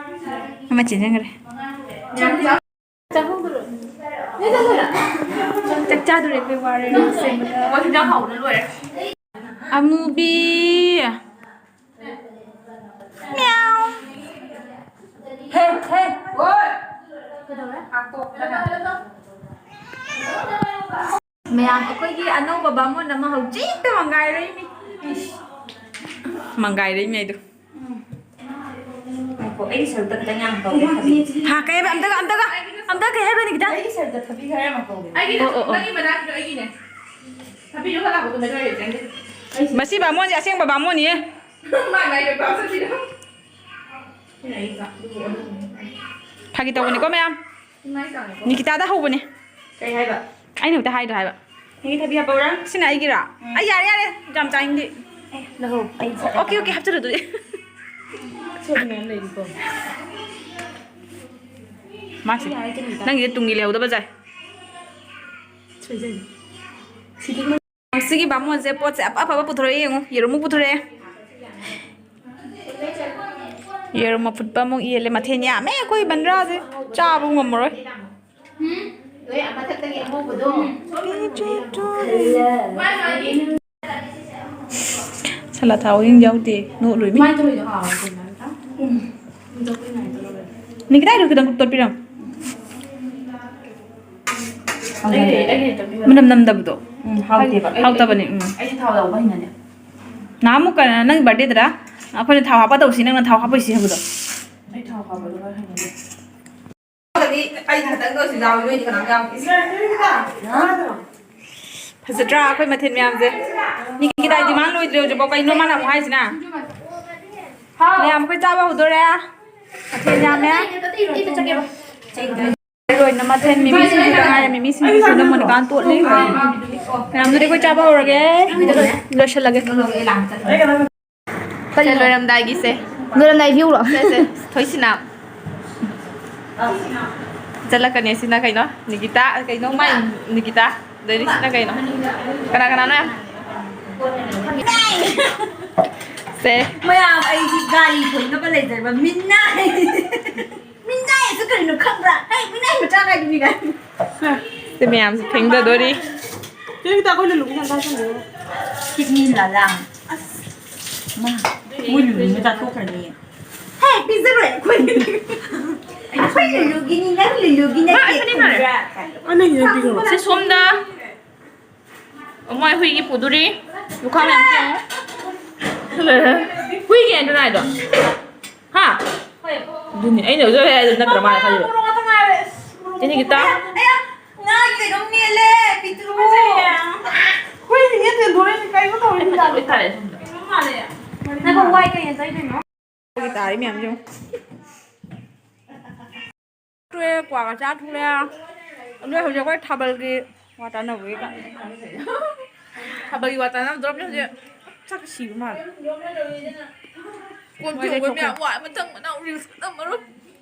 ꯑꯃ ꯆꯦꯟꯖꯟꯈ꯭ꯔꯦ꯫ ꯆꯥꯛ ꯆꯥꯗꯣꯔꯦ ꯑꯩꯈꯣꯏ, ꯋꯥꯔꯦ ꯁꯦꯝꯕꯗ꯫ ꯑꯃꯨꯕꯤ꯫ ꯃꯤꯌꯥꯎ꯫ ꯃꯌꯥꯝ, ꯑꯩꯈꯣꯏꯒꯤ ꯑꯅꯧꯕ ꯕꯥꯃꯣꯟ ꯑꯃ ꯍꯧꯖꯤꯛꯇ ꯃꯪꯒꯥꯏꯔꯛꯏꯃꯤ꯫ ꯃꯪꯒꯥꯏꯔꯛꯏꯃꯤ ꯑꯩꯗꯣ꯫ ꯉꯥꯏꯈꯣ, ꯑꯩꯒꯤ ꯁꯔꯨꯛꯇ ꯈꯤꯇꯪ ꯌꯥꯝ ꯇꯧꯒꯦ꯫ ꯍꯥ, ꯀꯩ ꯍꯥꯏꯕ? ꯑꯝꯇꯒ, ꯑꯝꯇꯒ, ꯑꯝꯇ ꯀꯩ ꯍꯥꯏꯕ, ꯅꯤꯀꯤꯇꯥ? ꯑꯩꯒꯤ ꯁꯔꯨꯛꯇ ꯊꯕꯤ ꯈꯔ ꯌꯥꯝ ꯇꯧꯒꯦ꯫ ꯑꯩꯒꯤꯅꯦ, ꯑꯣ, ꯑꯣ, ꯑꯣ꯫ ꯅꯪꯒꯤ ꯃꯅꯥꯛꯀꯤꯗꯣ ꯑꯩꯒꯤꯅꯦ꯫ ꯊꯕꯤꯗꯣ ꯈꯔ ꯂꯥꯛꯄꯗꯣ ꯅꯣꯏ ꯑꯣꯏꯔꯦ, ꯆꯪꯗꯦ꯫ ꯃꯁꯤ ꯕꯥꯃꯣꯟꯁꯦ ꯑꯁꯦꯡꯕ ꯕꯥꯃꯣꯟꯅꯤꯌꯦ꯫ ꯃꯥꯏ, ꯃꯥꯏ ꯄꯦꯄꯔ ꯆꯠꯄꯤꯗꯣ꯫ ꯐꯥꯒꯤ ꯇꯧꯕꯅꯤꯀꯣ ꯃꯌꯥꯝ꯫ ꯅꯤꯀꯤꯇꯥꯗ ꯍꯧꯕꯅꯦ꯫ ꯀꯩ ꯍꯥꯏꯕ? ꯑꯩꯅ ꯍꯦꯛꯇ ꯍꯥꯏꯗꯣ ꯍꯥꯏꯕ꯫ ꯅꯪꯒꯤ ꯊꯕꯤ ꯍꯥꯞꯄꯧꯔꯥ? ꯁꯤꯅ ꯑꯩꯒꯤꯔꯥ? ꯎꯝ꯫ ꯑꯩ ꯌꯥꯔꯦ, ꯌꯥꯔꯦ꯫ ꯌꯥꯝ ꯆꯥꯅꯤꯡꯗꯦ꯫ ꯑꯦ, ꯂꯧꯍꯧ꯫ ꯑꯩ ꯑꯣꯀꯦ, ꯑꯣꯀꯦ, ꯍꯥꯞꯆꯜꯂꯨ ꯑꯗꯨꯗꯤ꯫ ꯁꯣꯏꯕ ꯃꯌꯥꯝ ꯂꯩꯔꯤꯀꯣ꯫ ꯃꯥꯁꯦ꯫ ꯌꯥꯔꯦ, ꯀꯩꯅꯣ꯫ ꯅꯪꯒꯤꯗꯤ ꯇꯨꯡꯒꯤ ꯂꯩꯍꯧꯗꯕ ꯖꯥꯏ꯫ ꯁꯣꯏꯖꯅꯤ꯫ ꯁꯤꯒꯤ ꯁꯤꯒꯤ ꯕꯥꯃꯣꯟꯁꯦ ꯄꯣꯠꯁꯦ ꯑꯐ ꯑꯐꯕ ꯄꯨꯊꯣꯔꯛꯑꯦ ꯌꯦꯡꯉꯨ꯫ ꯌꯦꯔꯨꯝꯃꯨꯛ ꯄꯨꯊꯣꯔꯛꯑꯦ꯫ ꯌꯦꯔꯨꯝ ꯑꯐꯨꯠꯄ ꯑꯃꯨꯛ ꯌꯦꯜꯂꯦ꯫ ꯃꯊꯦꯜ ꯌꯥꯝꯃꯦ ꯑꯩꯈꯣꯏ ꯕꯟꯗ꯭ꯔꯥꯁꯦ꯫ ꯆꯥꯕꯕꯨ ꯉꯝꯃꯔꯣꯏ꯫ ꯎꯝ? ꯅꯣꯏ ꯑꯥ ꯃꯊꯛꯇꯒꯤ ꯑꯉꯧꯕꯗꯣ꯫ ꯁꯂꯥꯠ ꯊꯥꯎ ꯍꯤꯡ ꯌꯥꯎꯗꯦ꯫ ꯅꯣꯛꯂꯣꯏꯃꯤ꯫ ꯀꯃꯥꯏꯅ ꯇꯧꯔꯤꯅꯣ? ꯍꯥꯎꯋꯦ ꯀꯩꯅꯣ ꯑꯝꯇ꯫ ꯎꯝ꯫ ꯅꯤꯀꯤꯇꯥꯒꯤꯗꯣ ꯈꯤꯇꯪ ꯇꯣꯠꯄꯤꯔꯝꯃꯣ꯫ ꯑꯩꯒꯤ, ꯑꯩꯒꯤ ꯇꯣꯠꯄꯤꯔꯝꯃꯣ꯫ ꯃꯅꯝ ꯅꯝꯗꯕꯗꯣ꯫ ꯎꯝ, ꯍꯥꯎꯇꯦꯕ꯫ ꯍꯥꯎꯇꯕꯅꯦ, ꯎꯝ꯫ ꯑꯩꯗꯤ ꯊꯥꯎ ꯌꯥꯎꯕ ꯍꯩꯅꯗꯦ꯫ ꯅꯍꯥꯟꯃꯨꯛ ꯀ-, ꯅꯪ ꯕꯥꯔꯗꯦꯗꯔꯥ? ꯑꯩꯈꯣꯏꯅ ꯊꯥꯎ ꯍꯥꯞꯄ ꯇꯧꯁꯤ, ꯅꯪꯅ ꯊꯥꯎ ꯍꯥꯞꯄꯣꯏꯁꯤ ꯍꯥꯏꯕꯗꯣ꯫ ꯑꯩ ꯊꯥꯎ ꯍꯥꯞꯄꯗꯣ ꯈꯔ ꯍꯩꯅꯗꯦ꯫ ꯑꯩ ꯈꯛꯇꯪꯗ ꯑꯣꯏꯁꯨ ꯌꯥꯎꯏ, ꯅꯣꯏꯗꯤ ꯀꯅꯥꯝ ꯌꯥꯎꯗꯦ꯫ ꯐꯖꯗ꯭ꯔꯥ ꯑꯩꯈꯣꯏ ꯃꯊꯦꯜ ꯃꯌꯥꯝꯁꯦ? ꯅꯤꯀꯤꯇꯥꯒꯤ demand ꯂꯣꯏꯗ꯭ꯔꯦ ꯍꯧꯖꯤꯛꯐꯥꯎ꯫ ꯀꯩꯅꯣ ꯃꯥꯅ ꯑꯃꯨꯛ ꯍꯥꯏꯁꯤꯅ? ꯃꯌꯥꯝ ꯑꯩꯈꯣꯏ ꯆꯥꯕ ꯍꯧꯗꯣꯔꯦ꯫ ꯃꯊꯦꯜ ꯌꯥꯝꯃꯦ꯫ ꯂꯣꯏꯅ ꯃꯊꯦꯜ ꯃꯤꯃꯤ ꯁꯤꯡꯖꯨꯗ ꯉꯥꯏꯔꯦ꯫ ꯃꯤꯃꯤ ꯁꯤꯡꯖꯨꯁꯤꯅ ꯃꯣꯅꯤꯀꯥꯅ ꯇꯣꯠꯂꯤ꯫ ꯃꯌꯥꯝꯗꯨꯗꯤ ꯑꯩꯈꯣꯏ ꯆꯥꯕ ꯍꯧꯔꯒꯦ꯫ ꯂꯣꯏꯁꯤꯜꯂꯒꯦ꯫ ꯁꯦ, ꯂꯣꯏꯔꯝꯗꯥꯏꯒꯤꯁꯦ꯫ ꯂꯣꯏꯔꯝꯗꯥꯏ view ꯔꯣ? ꯁꯦ, ꯁꯦ, ꯊꯣꯏꯁꯤꯅ꯫ ꯆꯠꯂꯛꯀꯅꯤ ꯁꯤꯅ ꯀꯩꯅꯣ? ꯅꯤꯀꯤꯇꯥ, ꯀꯩꯅꯣ ꯃꯥꯏ ꯅꯤꯀꯤꯇꯥ꯫ ꯑꯗꯩꯗꯤ ꯁꯤꯅ ꯀꯩꯅꯣ? ꯀꯅꯥ ꯀꯅꯥꯅꯣ ꯌꯥꯝ? ꯁꯦ꯫ ꯃꯌꯥꯝ, ꯑꯩꯗꯤ ꯒꯥꯔꯤ ꯊꯧꯅꯕ ꯂꯩꯖꯔꯕ ꯃꯤꯅꯥꯏ꯫ ꯃꯤꯅꯥꯏ ꯑꯁꯤ ꯀꯔꯤꯅꯣ ꯈꯪꯕ꯭ꯔꯥ? ꯍꯦ, ꯃꯤꯅꯥꯏ ꯃꯆꯥ ꯀꯥꯏꯗꯨꯅꯤ ꯀꯥꯏ꯫ ꯁꯤ ꯃꯌꯥꯝꯁꯤ ꯐꯦꯡꯗꯗꯣꯔꯤ꯫ ꯀꯤꯠꯅꯤ ꯂꯥꯂꯥꯡ꯫ ꯑꯁ, ꯃꯥ, ꯃꯣꯏ ꯂꯨꯂꯨꯅ ꯆꯥꯊꯣꯛꯈ꯭ꯔꯅꯤ꯫ ꯍꯦ, ꯄꯤꯖꯔꯣꯏ ꯑꯩꯈꯣꯏ꯫ ꯑꯩꯈꯣꯏ ꯂꯨꯂꯨꯒꯤꯅꯤ, ꯅꯪ ꯂꯨꯂꯨꯒꯤ ꯅꯠꯇꯦ, ꯈꯪꯕ꯭ꯔꯥ? ꯁꯤ ꯁꯣꯝꯗ꯫ ꯃꯣꯏ ꯍꯨꯏꯒꯤ ꯄꯨꯗꯣꯔꯤ꯫ ꯂꯨꯈꯥꯝ ꯌꯥꯝ ꯊꯦꯡꯉꯦ꯫ ꯍꯨꯏꯒꯤ ꯑꯗꯨꯅ ꯍꯥꯏꯗꯣ꯫ ꯍꯥ? ꯑꯗꯨꯅꯤ ꯑꯩꯅ ꯍꯧꯖꯤꯛ ꯍꯥꯏꯗꯣ ꯅꯠꯇ꯭ꯔ ꯃꯥꯅ ꯈꯜꯂꯤꯕ꯫ ꯆꯤꯅꯤ ꯈꯤꯇ꯫ ꯑꯌꯥ, ꯉꯥꯒꯤ ꯀꯩꯅꯣꯝ ꯃꯦꯠꯂꯦ, ꯄꯤꯛꯇ꯭ꯔꯨ꯫ ꯍꯨꯏꯁꯤꯡꯁꯦ ꯊꯦꯡꯗꯣꯔꯛꯏꯁꯦ ꯀꯩꯅꯣ ꯇꯧꯔꯤꯁꯤꯅ꯫ ꯂꯣꯏ ꯊꯥꯔꯛꯑꯦ ꯁꯣꯝꯗ꯫ ꯉꯥꯏꯈꯣ, ꯋꯥꯏ ꯀꯩꯅ ꯇꯩꯗꯣꯏꯅꯣ? ꯇꯥꯔꯤ ꯃꯌꯥꯝꯁꯦ ꯌꯦꯡꯉꯨ꯫ ꯇꯣꯛꯑꯦ, ꯀ꯭ꯋꯥꯒ ꯆꯥ ꯊꯣꯛꯂꯛꯑꯦ꯫ ꯑꯗꯨ ꯍꯧꯖꯤꯛ ꯑꯩꯈꯣꯏ ꯊꯥꯕꯜꯒꯤ ꯋꯥ ꯇꯥꯟꯅꯕꯒꯤ ꯀ-, ꯊꯥꯕꯜꯒꯤ ꯋꯥ ꯇꯥꯟꯅꯕꯗꯣ ꯍꯧꯖꯤꯛ ꯆꯥꯛ ꯁꯤꯕ ꯃꯥꯜꯂꯦ꯫ ꯀꯣꯟ ꯃꯣꯏꯗꯤ ꯐꯦꯡꯕ ꯊꯣꯛꯈ꯭ꯔꯦ꯫ ꯃꯌꯥꯝ ꯋꯥ ꯃꯊꯪ ꯃꯅꯥꯎ reels ꯅꯝꯃꯔꯣꯏ꯫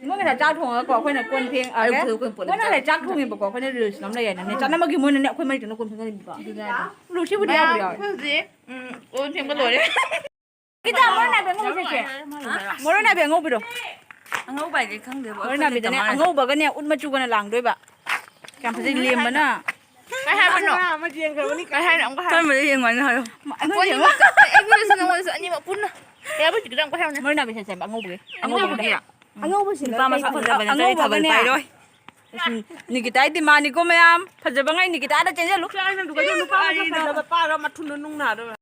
ꯃꯣꯏ ꯉꯁꯥꯏ ꯆꯥꯛ ꯊꯣꯡꯉꯒꯀꯣ ꯑꯩꯈꯣꯏꯅ ꯀꯣꯟ ꯐꯦꯡ-, ꯑꯌꯨꯛꯇ ꯑꯩꯈꯣꯏ ꯄꯨꯂꯞ ꯃꯣꯏꯅ ꯉꯁꯥꯏ ꯆꯥꯛ ꯆꯥꯛ ꯊꯣꯡꯉꯦꯕꯀꯣ, ꯑꯩꯈꯣꯏꯅ reels ꯅꯝ ꯂꯩ ꯍꯥꯏꯅ ꯆꯥꯅꯕꯒꯤ ꯃꯣꯏꯅꯅꯦ ꯑꯩꯈꯣꯏ ꯃꯔꯤꯗꯨꯅ ꯀꯣꯟ ꯐꯦꯡꯅꯔꯤꯕꯀꯣ꯫ ꯑꯗꯨꯅꯦ ꯍꯥꯏꯁꯦ꯫ ꯂꯨꯁꯤꯕꯨꯗꯤ ꯌꯥꯎꯕꯨꯗꯤ ꯌꯥꯎꯋꯦ꯫ ꯑꯩꯈꯣꯏ ꯍꯧꯖꯤꯛ, ꯎꯝ, ꯀꯣꯟ ꯐꯦꯡꯕ ꯂꯣꯏꯔꯦ꯫ ꯈꯤꯇꯪ ꯃꯔꯣꯏ ꯅꯥꯕꯤ ꯑꯉꯧꯕꯁꯦ ꯆꯦ꯫ ꯍꯥ? ꯃꯔꯣꯏ ꯅꯥꯕꯤ ꯑꯉꯧꯕꯤꯗꯣ꯫ ꯑꯉꯧꯕ ꯍꯥꯏꯗꯤ ꯈꯪꯗꯦꯕ, ꯃꯔꯣꯏ ꯑꯩꯈꯣꯏꯗꯤ ꯅꯥꯕꯤꯗꯅꯦ ꯀꯃꯥꯏꯅ ꯑꯉꯧꯕꯒꯅꯦ ꯎꯠ ꯃꯆꯨꯒꯅ ꯂꯥꯡꯗꯣꯏꯕ꯫ ꯀꯌꯥꯝ ꯐꯖꯩ, ꯂꯦꯝꯕꯅ꯫ ꯀꯩ ꯍꯥꯏꯕꯅꯣ? ꯑꯃ ꯌꯦꯡꯈ꯭ꯔꯕꯅꯤ꯫ ꯀꯩ ꯍꯥꯏꯅꯣ? ꯑꯃꯨꯛꯀ ꯍꯥꯏꯌꯣ꯫ ꯀꯔꯝꯕꯗ ꯌꯦꯡꯉꯣ ꯍꯥꯏꯅꯣ ꯍꯥꯏꯌꯣ? ꯑꯩꯉꯣꯟꯗ ꯌꯦꯡꯉꯣ꯫ ꯑꯩꯉꯣꯟꯗꯁꯨ ꯅꯉꯣꯟꯗꯁꯨ ꯑꯅꯤꯃꯛ ꯄꯨꯟꯅ꯫ ꯀꯩ ꯍꯥꯏꯕ ꯍꯧꯖꯤꯛꯀꯤꯗꯣ ꯑꯃꯨꯛꯀ ꯍꯥꯏꯌꯣꯅꯦ꯫ ꯃꯔꯣꯏ ꯅꯥꯕꯤ ꯁꯦꯠꯁꯦ ꯍꯥꯏꯕ ꯑꯉꯧꯕꯒꯤ꯫ ꯑꯉꯧꯕꯒꯤ꯫ ꯑꯉꯧꯕꯁꯤꯅ ꯅꯨꯄꯥ ꯃꯁꯛ ꯐꯖꯕꯅ ꯆꯠꯂꯤ ꯊꯥꯕꯜ ꯑꯉꯧꯕꯒꯅꯦ꯫ ꯄꯥꯏꯔꯣꯏ꯫ ꯎꯝ, ꯅꯤꯀꯤꯇꯥꯒꯤ demandꯅꯤꯀꯣ ꯃꯌꯥꯝ꯫ ꯐꯖꯕꯉꯩ ꯅꯤꯀꯤꯇꯥꯗ ꯆꯦꯟꯁꯤꯜꯂꯨ꯫ ꯀꯥꯏꯅ ꯅꯨꯄꯥ ꯃꯁꯛ ꯐꯖꯕ ꯄꯥꯏꯔꯣ, ꯃꯊꯨꯟꯗꯣ ꯅꯨꯡ ꯅꯥꯗꯧꯔꯦ꯫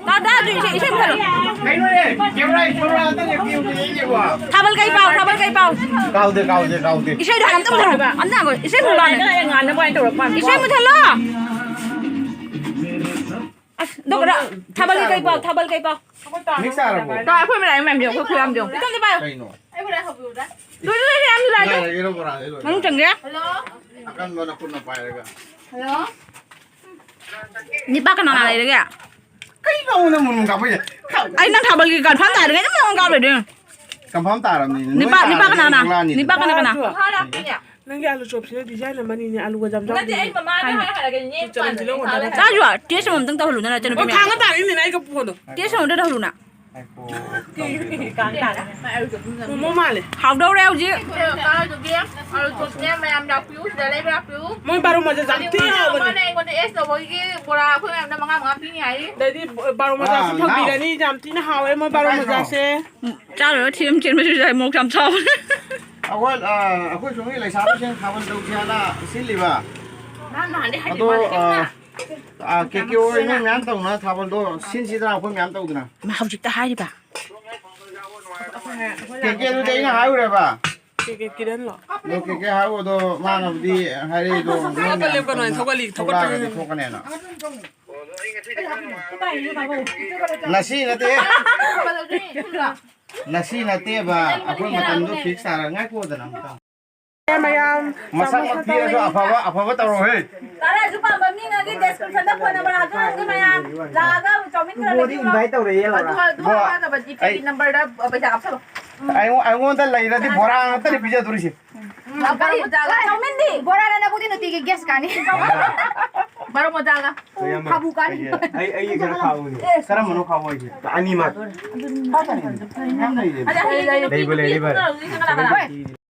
ꯇꯥ, ꯇꯥ, ꯑꯗꯨ ꯏꯁꯩ, ꯏꯁꯩ ꯃꯨꯊꯠꯂꯣ꯫ ꯀꯩꯅꯣꯅꯦ, camera ꯏꯁꯣꯔ ꯑꯝꯇ ꯌꯦꯡꯕꯤꯌꯨꯅꯦ, ꯌꯦꯡꯉꯣ꯫ ꯊꯥꯕꯜ ꯀꯩ ꯄꯥꯎ, ꯊꯥꯕꯜ ꯀꯩ ꯄꯥꯎ? ꯀꯥꯎꯗꯦ, ꯀꯥꯎꯗꯦ, ꯀꯥꯎꯗꯦ꯫ ꯏꯁꯩꯗꯣ ꯑꯝꯇ ꯃꯨꯊꯠꯂꯣ, ꯑꯝꯇ ꯉꯥꯏꯈꯣ, ꯏꯁꯩ ꯃꯨꯊꯠꯂꯣꯅꯦ꯫ ꯏꯁꯩ ꯃꯨꯊꯠꯂꯣ꯫ ꯑꯁ, ꯑꯗꯣ ꯀꯩꯅꯣ, ꯊꯥꯕꯜꯒꯤ ꯀꯩ ꯄꯥꯎ, ꯊꯥꯕꯜ ꯀꯩ ꯄꯥꯎ? Mix ꯆꯥꯔꯕꯣ? ꯇꯥ, ꯑꯩꯈꯣꯏ ꯃꯌꯥꯝ ꯌꯦꯡꯕꯤꯌꯨ, ꯑꯩꯈꯣꯏ ꯈꯨꯌꯥꯝꯗꯣ꯫ ꯏꯇꯣꯝꯇ ꯄꯥꯏꯌꯣ꯫ ꯀꯩꯅꯣ? ꯂꯣꯏ, ꯂꯣꯏ, ꯂꯣꯏ, ꯂꯣꯏ, ꯂꯣꯏ꯫ ꯉꯥꯏꯔꯒꯦꯔꯣ, ꯕꯣꯔꯥꯁꯦ ꯂꯣꯏꯔꯦ? ꯃꯅꯨꯡ ꯆꯪꯒꯦ꯫ ꯑꯀꯟꯕ ꯅꯈꯨꯠꯅ ꯄꯥꯏꯔꯒ꯫ ꯅꯤꯄꯥ ꯀꯅꯥ ꯀꯅꯥ ꯂꯩꯔꯒꯦ? ꯀꯩꯅꯣ ꯅꯪ ꯃꯨꯟ ꯃꯨꯟ ꯀꯥꯞꯄꯩꯁꯦ? ꯑꯩ ꯅꯪ ꯊꯥꯕꯜꯒꯤ confirm ꯇꯥꯗ꯭ꯔꯤꯉꯩꯗ ꯃꯨꯟ ꯃꯨꯟ ꯀꯥꯞ ꯂꯩꯗꯣꯏꯅꯦ꯫ Confirm ꯇꯥꯔꯕꯅꯤꯅꯦ꯫ ꯅꯤꯄꯥ, ꯅꯣꯏ ꯅꯤꯄꯥ ꯇꯥꯔꯗꯤ ꯀꯅꯥ ꯀꯅꯥ? ꯑꯩ ꯂꯥꯛꯑꯅꯤ꯫ ꯅꯤꯄꯥ ꯀꯅꯥ ꯀꯅꯥ? ꯅꯪꯒꯤ ꯑꯥꯂꯨ ꯆꯣꯞꯁꯤꯅ ꯗꯤꯖꯥꯏꯟ ꯑꯃꯅꯤꯅꯦ, ꯑꯥꯂꯨꯒ ꯖꯥꯝ ꯅꯠꯇꯦ, ꯑꯩ ꯖꯥꯝ ꯃꯃꯥ ꯍꯥꯏꯔꯒ ꯅꯦ ꯆꯅꯝꯁꯤ ꯂꯧꯔꯣ, ꯄꯥꯟꯅꯅꯤ꯫ ꯗꯥꯗꯥ꯫ ꯆꯥꯖꯨ, ꯇꯦꯁ ꯑꯃꯃꯝꯇꯪ ꯇꯧꯍꯜꯂꯨꯗꯅ, ꯅꯆꯟꯅꯨꯄꯤ ꯑꯣ, ꯃꯌꯥꯝ꯫ ꯊꯥꯡꯒ ꯇꯥꯔꯛꯏꯅꯦ ꯑꯩꯒ ꯄꯣꯗꯣ꯫ ꯇꯦꯁ ꯑꯃꯃꯝꯇꯪ ꯇꯧꯍꯜꯂꯨꯅ꯫ ꯃꯣꯃꯣ ꯃꯥꯜꯂꯦ꯫ ꯍꯥꯎꯗꯧꯔꯦ ꯍꯧꯖꯤꯛ꯫ ꯀꯥꯔꯗꯨꯒꯤ ꯑꯥꯂꯨ ꯆꯣꯞꯁꯤꯅꯦ, ꯃꯌꯥꯝ ꯂꯥꯛꯄꯤꯌꯨ, ꯁꯤꯗ ꯂꯩꯕ ꯂꯥꯛꯄꯤꯌꯨ꯫ ꯃꯣꯏ ꯕꯥꯔꯣ ꯃꯖꯥ ꯌꯥꯝ ꯊꯤ ꯍꯥꯎꯕꯅꯦ꯫ ꯑꯃꯅ ꯑꯩꯉꯣꯟꯗ ꯑꯦꯁ ꯇꯧꯕꯒꯤ ꯕꯣꯔꯥ ꯑꯩꯈꯣꯏ ꯃꯌꯥꯝꯗ ꯃꯉꯥ ꯃꯉꯥ ꯄꯤꯅꯤ ꯍꯥꯏꯔꯤ꯫ ꯑꯗꯩꯗꯤ ꯕꯥꯔꯣ ꯃꯖꯥꯁꯨ ꯑꯥ, ꯐꯪꯕꯤꯔꯅꯤ, ꯌꯥꯝ ꯊꯤꯅ ꯍꯥꯎꯋꯦ ꯃꯣꯏ ꯕꯥꯔꯣ ꯃꯖꯥꯁꯦ꯫ ꯎꯝ, ꯆꯥꯔꯨꯔ ꯊꯤ ꯑꯃ ꯆꯦꯟꯕꯁꯨ ꯌꯥꯏ, ꯃꯣꯔꯣꯛ ꯌꯥꯝ ꯁꯥꯕꯅꯦ꯫ ꯑꯩꯈꯣꯏ, ꯑ, ꯑꯩꯈꯣꯏ ꯁꯣꯝꯒꯤ ꯂꯩꯁꯥꯕꯤꯁꯤꯡ ꯊꯥꯕꯜ ꯇꯧꯁꯤ ꯍꯥꯏꯅ ꯁꯤꯜꯂꯤꯕ꯫ ꯃꯥ ꯅꯍꯥꯟꯗꯩ ꯍꯥꯏꯗꯤ ꯑꯗꯣ, ꯃꯥ ꯑ, ꯊꯦꯡꯅ ꯑ, ꯀꯦ ꯀꯦ ꯍꯣꯏ ꯅꯣꯏ ꯃꯌꯥꯝ ꯇꯧꯅ ꯊꯥꯕꯜꯗꯣ ꯁꯤꯟꯁꯤꯗꯅ ꯑꯩꯈꯣꯏ ꯃꯌꯥꯝ ꯇꯧꯗꯅ꯫ ꯃꯥ ꯍꯧꯖꯤꯛꯇ ꯍꯥꯏꯔꯤꯕ꯫ ꯀꯦ ꯀꯦ ꯑꯗꯨꯗꯤ ꯑꯩꯅ ꯍꯥꯏꯔꯨꯔꯦꯕ꯫ ꯀꯦ ꯀꯦ ꯀꯤꯔꯟꯂꯣ? ꯑꯗꯣ ꯀꯦ ꯀꯦ ꯍꯥꯏꯔꯨꯗꯣ ꯃꯥꯅꯕꯨꯗꯤ ꯍꯥꯏꯔꯛꯏꯗꯣ ꯊꯧꯒꯠꯂꯦ, ꯀꯩꯅꯣ, ꯊꯧꯒꯠꯂꯤ, ꯊꯧꯒꯠꯄ ꯊꯣꯛꯂꯛꯑꯒꯗꯤ ꯊꯣꯛꯀꯅꯦꯅ꯫ ꯉꯁꯤ ꯅꯠꯇꯦ꯫ ꯉꯁꯤ ꯅꯠꯇꯦꯕ, ꯑꯩꯈꯣꯏ ꯃꯇꯝꯗꯣ ꯐꯤꯛꯁ ꯇꯥꯔ ꯉꯥꯏꯈꯣꯗꯅ ꯑꯝꯇ꯫ ꯃꯌꯥꯝ ꯃꯁꯛ ꯃꯛ ꯊꯤꯔꯁꯨ ꯑꯐꯕ, ꯑꯐꯕ ꯇꯧꯔꯣꯍꯦ꯫ ꯇꯔꯥꯁꯨ ꯄꯥꯝꯕ ꯃꯤꯅꯗꯤ description ꯗ phone number ꯍꯥꯞꯆꯔꯝꯒꯦ ꯃꯌꯥꯝ꯫ ꯂꯥꯛꯑꯒ ꯆꯧꯃꯤꯟ ꯈꯔ ꯏꯕꯣꯗꯤ ꯂꯩꯕꯤꯌꯨ ꯂꯥꯎ꯫ Invite ꯇꯧꯔꯛꯑꯦ ꯂꯥꯎꯔꯥ꯫ ꯑꯗꯨ, ꯑꯗꯨ ꯕꯣ, ꯍꯥꯏꯅꯕꯗꯤ ꯑꯩ ꯀꯩꯒꯤ number ꯗ ꯄꯩꯁꯥ ꯀꯥꯞꯁꯜꯂꯣ꯫ ꯑꯩꯉꯣꯟ-, ꯑꯩꯉꯣꯟꯗ ꯂꯩꯔꯗꯤ ꯕꯣꯔꯥ ꯉꯥꯛꯇꯅꯤ ꯄꯤꯖꯗꯣꯔꯤꯁꯦ꯫ ꯎꯝ, ꯕꯥꯔꯣ ꯃꯣꯖꯥꯒ꯫ ꯆꯧꯃꯤꯟꯗꯤ꯫ ꯕꯣꯔꯥ ꯅꯅꯕꯨꯗꯤ ꯅꯨꯡꯇꯤꯒꯤ gas ꯀꯥꯅꯤ꯫ ꯕꯥꯔꯣ ꯃꯣꯖꯥꯒ꯫ ꯍꯣꯏ, ꯏꯌꯥꯝꯕ꯫ ꯐꯥꯕꯨ ꯀꯥꯅꯤ꯫ ꯑꯩ, ꯑꯩꯒꯤ ꯈꯔ ꯈꯥꯛꯎꯅꯦ꯫ ꯀꯔꯝꯕꯅꯣ ꯈꯥꯛꯑꯣ ꯍꯥꯏꯁꯦ? ꯑꯅꯤꯃꯛ꯫ ꯑꯗꯨ ꯍꯩ, ꯍꯩ, ꯍꯩ, ꯂꯩꯕ ꯂꯩ, ꯂꯩꯕ꯫ ꯍꯩ꯫ ꯍꯣꯏ꯫